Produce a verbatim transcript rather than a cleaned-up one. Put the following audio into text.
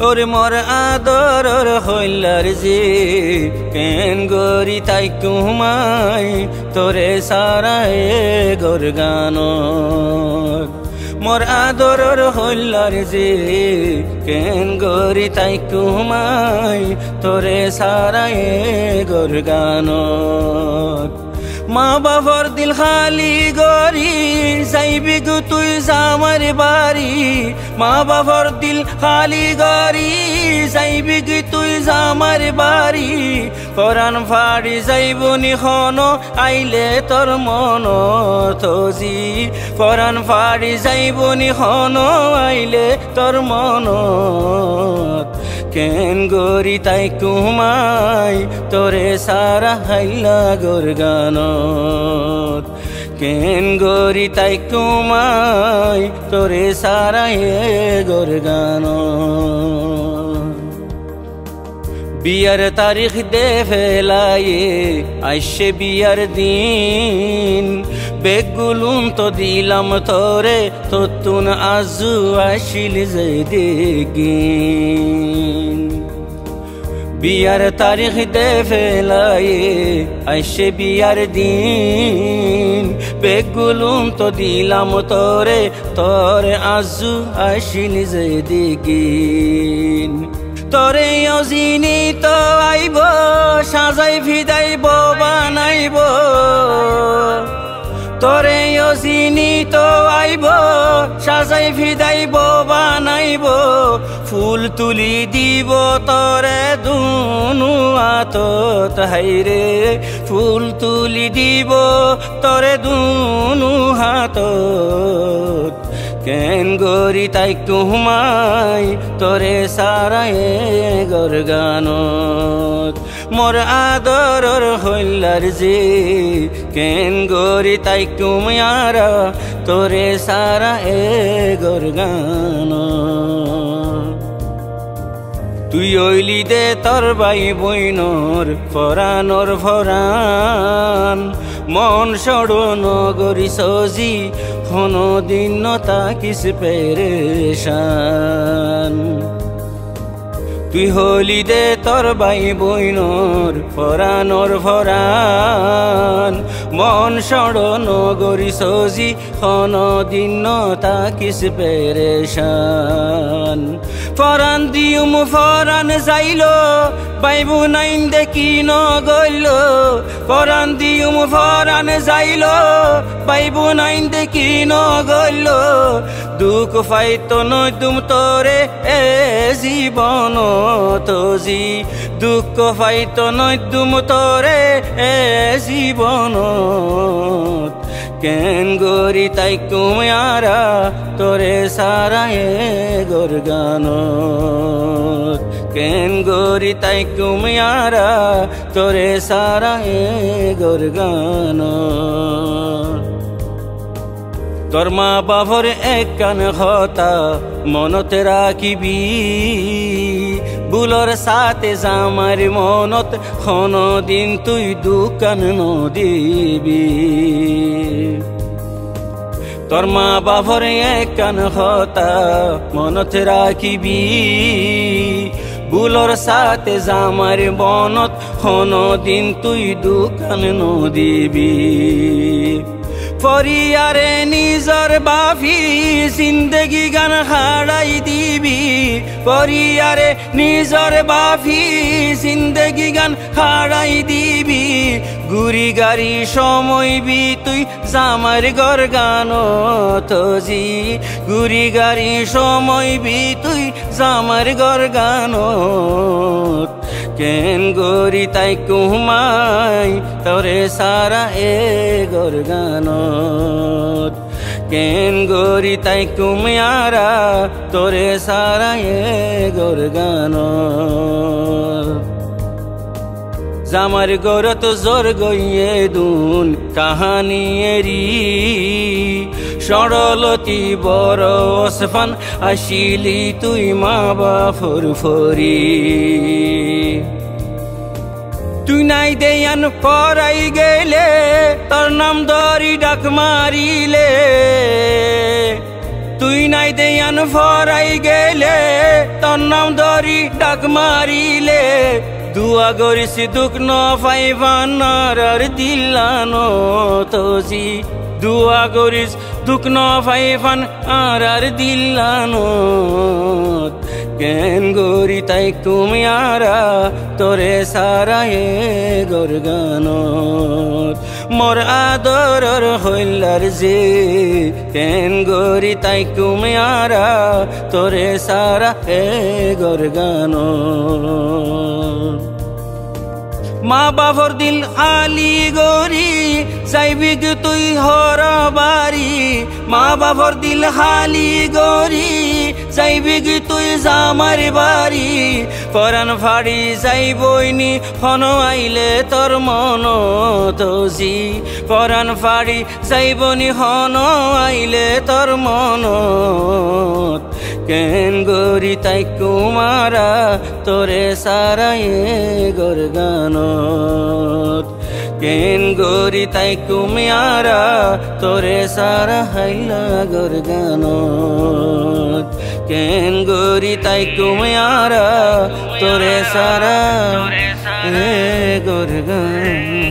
Óre mor adoror hoillar zi, keéngorí táikkuma añí toré sára e górganot. Mor adoror hoillar zi, keéngorí táikkuma añí toré sára e górganot. Mabafor dil háli gorí zaibigói tui zamair bari. Mabafor dil háli gorí zaibigói tui zamair bari. Foran fari zaibóni hono aile tor monot zi. Foran fari zaibóni hono aile tor monot. Keéngorí táikkuma añí toré sára háilla górganot. Keéngorí táikkuma añí toré sára e górganot. Biyar tarik de felaye aiccé biyar din. Beggúlunto dilam toré tottún azzu accíl ze diggín. Biyar tarik de felaye aiccé biyar din. Beggúlunto dilam toré tor azzu accíl ze diggín. Toré yó zinito aibó, sazai fidai bou banaibó. Toré yó zinito aibó, sazai fidai bou banaibó. Ful tuli dibó toré dunu átot háire. Ful tuli dibó toré dunu átot. Keéngorí táikkuma añí toré sára e górganot. Mor adoror hoillar zi, keéngorí táikkum yara, toré sára e górganot. Tui óili de tor bái boinor foranor foran. Mon cóñço no goríc zi, honodin no tákic perecán. Tui óili de tor bái boinor foranor foran. Mon cóñço no goríc zi, honodin no tákic perecán. Foran diyum foran zailo, bái bonain de ki no goillo. Foran diyum foran zailo, bái bonain de ki no goillo. Duk faito no dum toré e zibonot zi. Duk faito no dum toré e zibonot. Keéngorí táikkum yara, toré sára e górganot. Keéngorí táikkum yara, toré sára e górganot. Tor mabafor ekkán hotá monot rakibi, bulor sáte zamair monot honodin tui duk no dibi. Tor mabafor ekkán hotá monot rakibi, bulor sáte zamair monot honodin tui duk no dibi. Foriyaré nizor bafi zindegigan hárai dibi. Foriyaré nizor bafi zindegigan hárai dibi. Gúri gari somoi bi tui zamair górganot zi. Gúri gari somoi bi tui zamair górganot. Keéngorí táikkum añí toré sára e górganot. Keéngorí táikkum yara, toré sára e górganot. Zamair górot zor goiyé dun kahani eri, cóñço loti boro osfan accíli tui mabafor fori. Tui nai de yián forai gelé, tor nam dóri dhak marilé. Tui nái de yián forai gelé, tor nam dóri dhak marilé, dua goris duk no faibán añárar dillanot ozi. Dua goris duk no faibán añárar dillanot. Keén gorí táikkumi añára toré sára e górganot. Mor adoror hoillar ze, keén gorí táikkumi añára toré sára e górganot. Maa bafor dil háli gorí zaibói tui hór bari. Maa bafor dil háli gorí zaibói tui zamar bari. Foran fari zaibói ni hono aile tor monot ozi. Foran fari zaibói ni hono aile tor monot. Keén gorí táikkumi añára toré sára e górganot. Keén gorí táikkumi añára toré sára e górganot. Keén gorí táikkumi añára toré sára e górganot.